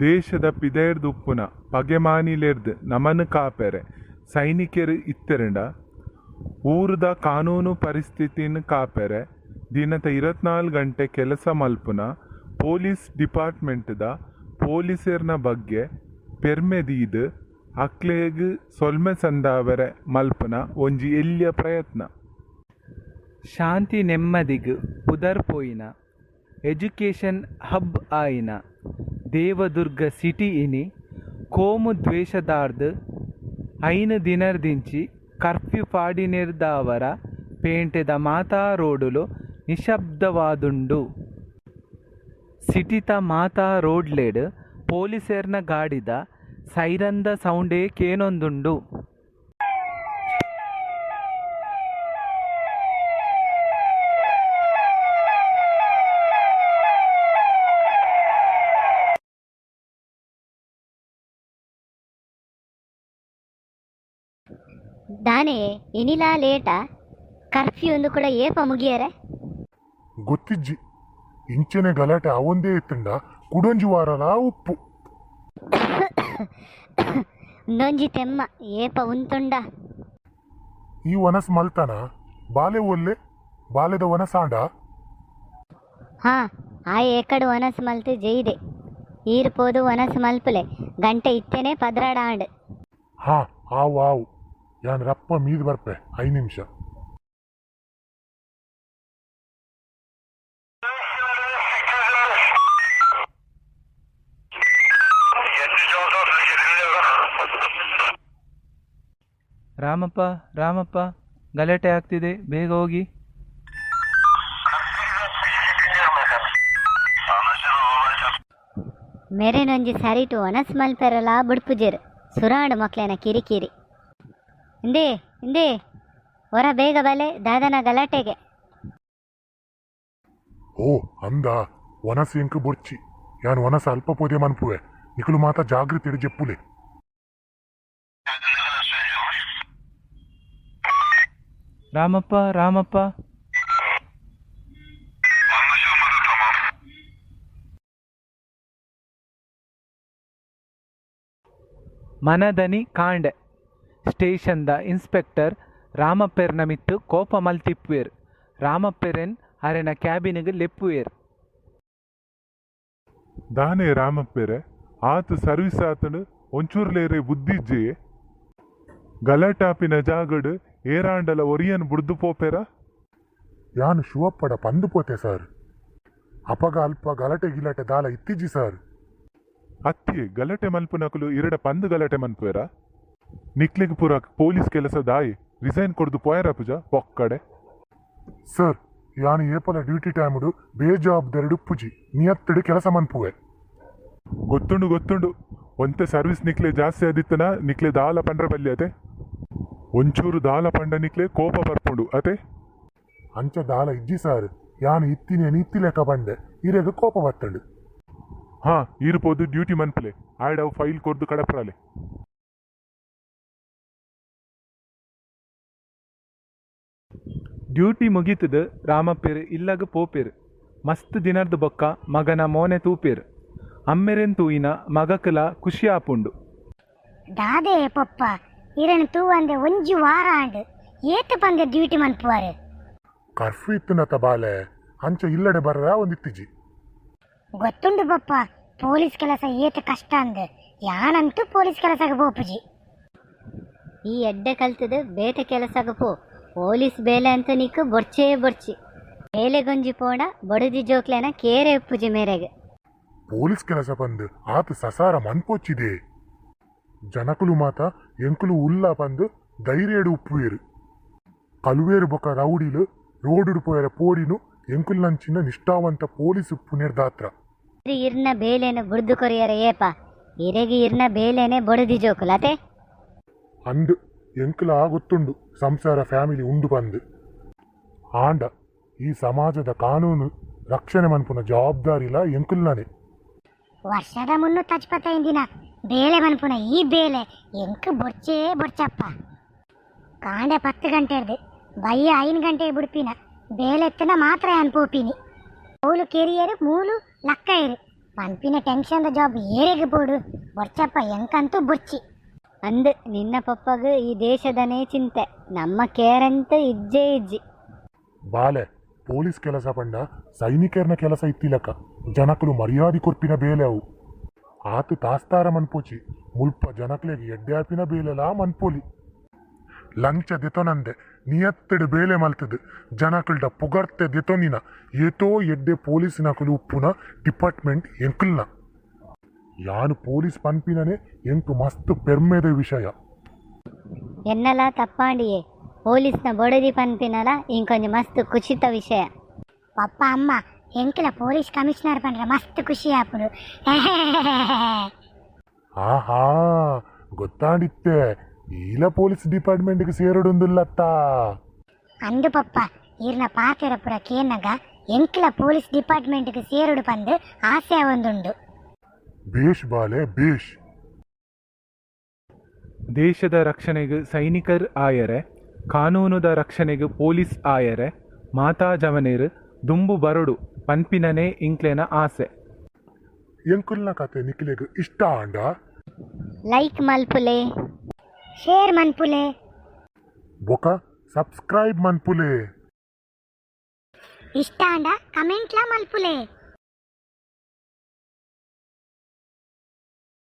ದೇಶದ ಪಿದಯಿರ್ದ್ ಉಪ್ಪುನ ಪಗೆಮಾನಿಲೆರ್ದ್ ನಮನ್ ಕಾಪೆರೆ ಸೈನಿಕೆರ್ ಇತ್ತೆರ್ನ್ಡ, ಊರುದ ಕಾನೂನು ಪರಿಸ್ಥಿತಿನ್ ಕಾಪೆರೆ ದಿನತ 24 ಗಂಟೆ ಕೆಲಸ ಮಲ್ಪುನ ಪೊಲೀಸ್ ಡಿಪಾರ್ಟ್ಮೆಂಟ್ದ ಪೊಲೀಸೆರ್ನ ಬಗ್ಗೆ ಪೆರ್ಮೆ ದೀದ್ ಅಕ್ಲೆಗ್ ಸೊಲ್ಮೆ ಸಂದಾವೆರೆ ಮಲ್ಪುನ ಒಂಜಿ ಎಲ್ಯ ಪ್ರಯತ್ನ. ಶಾಂತಿ ನೆಮ್ಮದಿಗ್ ಪುದರ್ ಪೋಯಿನ, ಎಜುಕೇಶನ್ ಹಬ್ ಆಯಿನ ದೇವದುರ್ಗ ಸಿಟಿ ಇನಿ ಕೋಮು ದ್ವೇಷರ್ದಾದ್ 5 ದಿನರ್ದಿಂಚಿ ಕರ್ಫ್ಯೂ ಪಾಡಿನೆರ್ದಾವರ ಪೇಂಟೆದ ಮಾತಾ ರೋಡುಲು ನಿಶಬ್ದವಾದುಂಡು. ಸಿಟಿತ ಮಾತಾ ರೋಡ್ಲೆಡ್ ಪೊಲೀಸೆರ್ನ ಗಾಡಿದ ಸೈರನ್ದ ಸೌಂಡೇ ಕೇನೊಂದುಂಡು. ದಾನೆ ಇನಿಲಾ ಲೇಟಾ? ಕರ್ಫ್ಯೂ ಒಂದು ಕೂಡ ಏಪ ಮುಗಿಯರೆ? ಗೊತ್ತಿಜ್ಜಿ, ಇಂಚೆನೆ ಗಲಾಟೆ ಆವೊಂದೇ ಇತ್ತುಂಡ ಕುಡೊಂಜಿ ವಾರಲಾ ಉಪ್ಪು. ಉಂದೊಂಜಿ ತೆಮ್ಮ ಏಪ ಉಂತುಂಡ? ಈ ವನಸ್ ಮಲ್ತನ? ಬಾಲೆ ಒಲ್ಲೆ? ಬಾಲೆದ ವನಸಾಂಡ? ಹಾ, ಆಯೆ ಏಕಡು ವನಸ್ ಮಲ್ತು ಜೈದೆ. ಈರ್ ಪೋದು ವನಸ್ ಮಲ್ಪುಲೆ, ಗಂಟೆ ಇತ್ತೆನೆ 12 ಆಂಡ್. ಹಾ, ಆವು ಆವು, ಯಾನ್ ರಪ್ಪ ಮೀದ್ ಬರ್ಪೆ, 5 ನಿಮಿಷ. ರಾಮಪ್ಪ, ರಾಮಪ್ಪ, ಗಲಾಟೆ ಆಗ್ತಿದೆ, ಬೇಗ ಹೋಗಿ. ಮೆರೆನೊಂಜಿ ಸರಿಟು ವನಸ್ ಮಲ್ಪೆರಲಾ ಬುಡ್ಪುಜೆರ್, ಸುರಾಂಡ್ ಮೊಕ್ಲೆನ ಕಿರಿಕಿರಿ. ಇಂದೇ ಇಂದೇ, ಹೊರ ಬೇಗ ಬಲೆ, ದಾದನ ಗಲಾಟೆಗೆ. ಓ ಅಂದ, ವನಸ್ ಎಂಕ್ ಬೊರ್ಚಿ, ಯಾನ್ ವನಸ್ ಅಲ್ಪ ಪೋದೆ ಮನ್ಪುವೆ, ನಿಕುಲು ಮಾತ ಜಾಗೃತಿಡ್ ಜೆಪ್ಪುಲೆ. ರಾಮಪ್ಪ, ರಾಮಪ್ಪ. ಮನದನಿ ಕಾಂಡೆ ಸ್ಟೇಷನ್ದ ಇನ್ಸ್ಪೆಕ್ಟರ್ ರಾಮಪ್ಪೆರ್ನ ಮಿತ್ತ್ ಕೋಪ ಮಲ್ತಿಪ್ಪುವೆರ್. ರಾಮಪ್ಪೆರೆನ್ ಅರೆನ ಕ್ಯಾಬಿನ್ಗ್ ಲೆಪ್ಪುವೆರ್. ದಾನೆ ರಾಮಪ್ಪೆರೆ, ಆತ್ ಸರ್ವಿಸ್ ಆತುಂಡು, ಒಂಚೂರ್ಲೇರೆ ಬುದ್ಧಿ ಇಜ್ಜಿ? ಗಲಾಟೆ ಆಪಿನ ಜಾಗಡ್ ಏರಾಂಡಲ ಒರಿಯನ್ ಬುಡ್ದು ಪೋಪೆರಾ? ಯಾನ್ ಶಿವಪ್ಪಡ ಪಂದು ಪೋತೆ ಸರ್, ಅಪಗ ಅಲ್ಪ ಗಲಾಟೆ ಗಿಲಾಟೆ ದಾಲ ಇತ್ತಿಜ್ಜಿ ಸರ್. ಅತ್ತಿ, ಗಲಾಟೆ ಮಲ್ಪುನಕುಲು ಇರಡ ಪಂದ್ ಗಲಾಟೆ ಮನ್ಪುವೆರಾ? ನಿಕ್ಲೆಗ್ ಪೂರ ಪೊಲೀಸ್ ಕೆಲಸ ದಾಯಿ? ರಿಸೈನ್ ಕೊರ್ದು ಪೋಯೆರ ಪೂಜ ಪೊಕ್ಕಡೆ. ಸರ್, ಯಾನ್ ಏಪಲ ಡ್ಯೂಟಿ ಟೈಮ್ಡು ಬೇಜವಾಬ್ದಾರಿಡ್ ಉಪ್ಪುಜಿ, ನಿಯತ್ತುಡು ಕೆಲಸ ಮನ್ಪುವೆ. ಗೊತ್ತುಂಡು ಗೊತ್ತುಂಡು, ಒಂತೆ ಸರ್ವಿಸ್ ನಿಕ್ಲೆ ಜಾಸ್ತಿ ಆದಿತ್ತನ ನಿಕ್ಲೆ ದಾಲ ಪಂಡ್ರ ಬಲ್ಲಿ ಅತೆ? ಒಂಚೂರು ದಾಲ ಪಂಡ ನಿಕ್ಲೆ ಕೋಪ ಬರ್ಪುಂಡು ಅತೆ? ಅಂಚ ದಾಲ ಇಜ್ಜಿ ಸರ್, ಯಾನ್ ಇತ್ತಿನೇನ್ ಇತ್ತಿ ಲೆಕ್ಕ ಪಂಡೆ, ಇರೆಗ್ ಕೋಪ ಬತ್ತಂಡು. ಹಾ, ಈರ್ ಪೋದು ಡ್ಯೂಟಿ ಮನ್ಪುಲೆ, ಆಯ್ಡ್ ಅವು ಫೈಲ್ ಕೊರ್ದು ಕಡಪ್ರಾಲೆ. ಡ್ಯೂಟಿ ಮುಗಿತುದು ರಾಮಪ್ಪೆರ್ ಇಲ್ಲಗ್ ಪೋಪೆರ್. ಮಸ್ತ್ ದಿನರ್ದ್ ಬೊಕ್ಕ ಮಗನ ಮೋನೆ ತೂಪೆರ್. ಅಮ್ಮೆರೆನ್ ತೂಯಿನ ಮಗಕ್ಲಾ ಖುಷಿ ಆಪುಂಡು. ದಾದೆ ಪೊಪ್ಪ, ಇರೆನ್ ತೂವಂದೆ ಒಂಜಿ ವಾರ ಆಂಡ್, ಏತ್ ಪಂದೆ ಡ್ಯೂಟಿ ಮನ್ಪುವರ್? ಕರ್ಫ್ಯೂ ಇತ್ತುನತ ಬಾಲೆ, ಅಂಚ ಇಲ್ಲಡೆ ಬರ್ರ ಒಂದಿತ್ತಿಜಿ. ಗೊತ್ತುಂಡು ಪೊಪ್ಪ, ಪೊಲೀಸ್ ಕೆಲಸ ಏತ್ ಕಷ್ಟ ಅಂದ್, ಯಾನಂತೂ ಪೊಲೀಸ್ ಕೆಲಸಗ್ ಪೋಪುಜಿ. ಈ ಎಡ್ಡೆ ಕಲ್ತುದು ಬೇತೆ ಕೆಲಸಗ್ ಪೋ, ಪೊಲೀಸ್ ಬೇಲೆ ಅಂತ ನಿಕ್ಕು ಬೊರ್ಚೇ ಬೊರ್ಚಿ. ಬೇಲೆಗೊಂಜಿ ಪೋಂಡ ಬೊಡದಿ ಜೋಕ್ಲೆನ ಕೇರೆ ಉಪ್ಪುಜಿ ಮೇರೆಗ್. ಪೊಲೀಸ್ ಕೆಲಸ ಪಂದ್ ಆತ್ ಸಸಾರ ಮನ್ಪೊಚ್ಚಿದೆ, ಜನಕುಲು ಮಾತ ಎಂಕುಲು ಉಲ್ಲ ಪಂದ್ ಧೈರ್ಯಡು ಉಪ್ಪುವೇರು. ಕಲುವೇರು ಬೊಕ ರೌಡಿಲು ರೋಡುಡು ಪೋಯರ ಪೋಡಿನು ಎಂಕುಲ್ನಂಚಿನ ನಿಷ್ಠಾವಂತ ಪೊಲೀಸ್ ಉಪ್ಪುನೆರ್ದಾತ್ರ. ಇರ್ನ ಬೇಲೆನ್ ಬುಡ್ದು ಕೊರಿಯರ ಏಪ? ಇರೆಗ್ ಇರ್ನ ಬೇಲೆನೆ ಬೊಡದಿ ಜೋಕುಲು ಅತೆ? ಅಂದ್, ಎಂಕುಲ ಗೊತ್ತುಂಡು ಸಂಸಾರ ಫ್ಯಾಮಿಲಿ ಉಂಡು ಪಂದ್. ಆಂಡ ಈ ಸಮಾಜದ ಕಾನೂನು ರಕ್ಷಣೆ ಮನ್ಪುನ ಜವಾಬ್ದಾರಿಲ ಎಂಕುಲ್ನನೆ. ವರ್ಷದ 375 ದಿನ ಬೇಲೆ ಮನ್ಪುನ ಈ ಬೇಲೆ ಎಂಕ್ ಬೊರ್ಚೇ ಬೊರ್ಚಪ್ಪ. ಕಾಂಡೆ 10 ಗಂಟೆರ್ದ್ ಬಯ್ಯ 5 ಗಂಟೆ ಬುಡ್ಪಿನ, ಬೇಲೆ ಎತ್ತುನ ಮಾತ್ರ ಯಾನ್ ಪೋಪಿನಿ. ಮೂಲು ಕೆರಿಯರು ಮೂಲು ಲಕ್ಕಯರು. ಪನ್ಪಿನ ಟೆನ್ಷನ್ದ ಜಾಬ್ ಏರೆಗ್ ಬೋಡು? ಬೊರ್ಚಪ್ಪ, ಎಂಕಂತೂ ಬೊರ್ಚಿ. ಅಂದ್, ನಿನ್ನ ಪಪ್ಪಗ್ ಈ ದೇಶದನೇ ಚಿಂತೆ, ನಮ್ಮ ಕೇರಂತ ಇಜ್ಜೇ ಇಜ್ಜಿ. ಬಾಲೆ, ಪೊಲೀಸ್ ಕೆಲಸ ಪಂಡ ಸೈನಿಕರ್ನ ಕೆಲಸ ಇತ್ತಿಲಕ. ಜನಕುಲು ಮರ್ಯಾದೆ ಕೊರ್ಪಿನ ಬೇಲೆ ಅವು. ಆತು ತಾಸ್ತಾರ ಮನ್ಪೋಚಿ, ಮುಲ್ಪ ಜನಕ್ಲೆಗ್ ಎಡ್ಡೆ ಆಪಿನ ಬೇಲೆಲಾ ಮನ್ಪೋಲಿ. ಲಂಚ ದೆತೊನಂದೆ ನಿಯತ್ತಡ್ ಬೇಲೆ ಮಲ್ತದು ಜನಕುಲ್ಡ ಪುಗರ್ತೆ ದೆತೊನಿನ ಏತೋ ಎಡ್ಡೆ ಪೊಲೀಸಿನಕುಲು ಉಪ್ಪುನ ಡಿಪಾರ್ಟ್ಮೆಂಟ್ ಎಂಕುಲ್ನ. ಯಾನು ಪೊಲೀಸ್ ಪನ್ಪಿನನೆ ಎಂಕ್ ಮಸ್ತ್ ಪೆರ್ಮೆದ ವಿಷಯ. ಎನ್ನಲ ತಪ್ಪಾಂಡಿಯೇ, ಪೊಲೀಸ್ನ ಬೊಡದಿ ಪನ್ಪಿನಲ ಇಂಕೊಂಜಿ ಮಸ್ತ್ ಖುಷಿತ ವಿಷಯ. ಪಪ್ಪ, ಅಮ್ಮ, ಎಂಕಲ ಪೊಲೀಸ್ ಕಮಿಷನರ್ ಪಂಡ್ರೆ ಮಸ್ತ್ ಖುಷಿ ಆಪುಂಡು. ಆಹಾ, ಗೊತ್ತಾಂಡಿತ್ತೆ, ಈಲ ಪೊಲೀಸ್ ಡಿಪಾರ್ಟ್ಮೆಂಟ್ಗೆ ಸೇರೊಡೊಂದುಲ್ಲತ್ತಾ? ಅಂದು ಪಪ್ಪ, ಈರ್ನ ಪಾತೆರ ಪುರ ಕೇನಗ ಎಂಕಲ ಪೊಲೀಸ್ ಡಿಪಾರ್ಟ್ಮೆಂಟ್ಗೆ ಸೇರುಡು ಪಂದು ಆಸೆ ಆವೊಂದುಂಡು. ಬೇಷ್ ಬಾಲೆ, ಬೇಷ್. ದೇಶದ ರಕ್ಷಣೆಗೆ ಸೈನಿಕರ್ ಆಯರೆ, ಕಾನೂನುದ ರಕ್ಷಣೆಗೆ ಪೊಲೀಸ್ ಆಯರೆ ಮಾತಾ ಜವನೆರ್ ದುಂಬು ಬರೊಡು ಪನ್ಪಿನನೇ ಇಂಕ್ಲೆನ ಆಸೆ. ಎಂಕುಲ್ನ ಕತೆ ನಿಕ್ಲೆಗ್ ಇಷ್ಟ ಆಂಡ ಲೈಕ್ ಮಲ್ಪುಲೆ. ಶೇರ್ ಮನ್ಪುಲೆ. ಬೊಕ ಸಬ್ಸ್ಕ್ರೈಬ್ ಮನ್ಪುಲೆ. ಇಷ್ಟ ಆಂಡ ಕಮೆಂಟ್ಲಾ ಮಲ್ಪುಲೆ.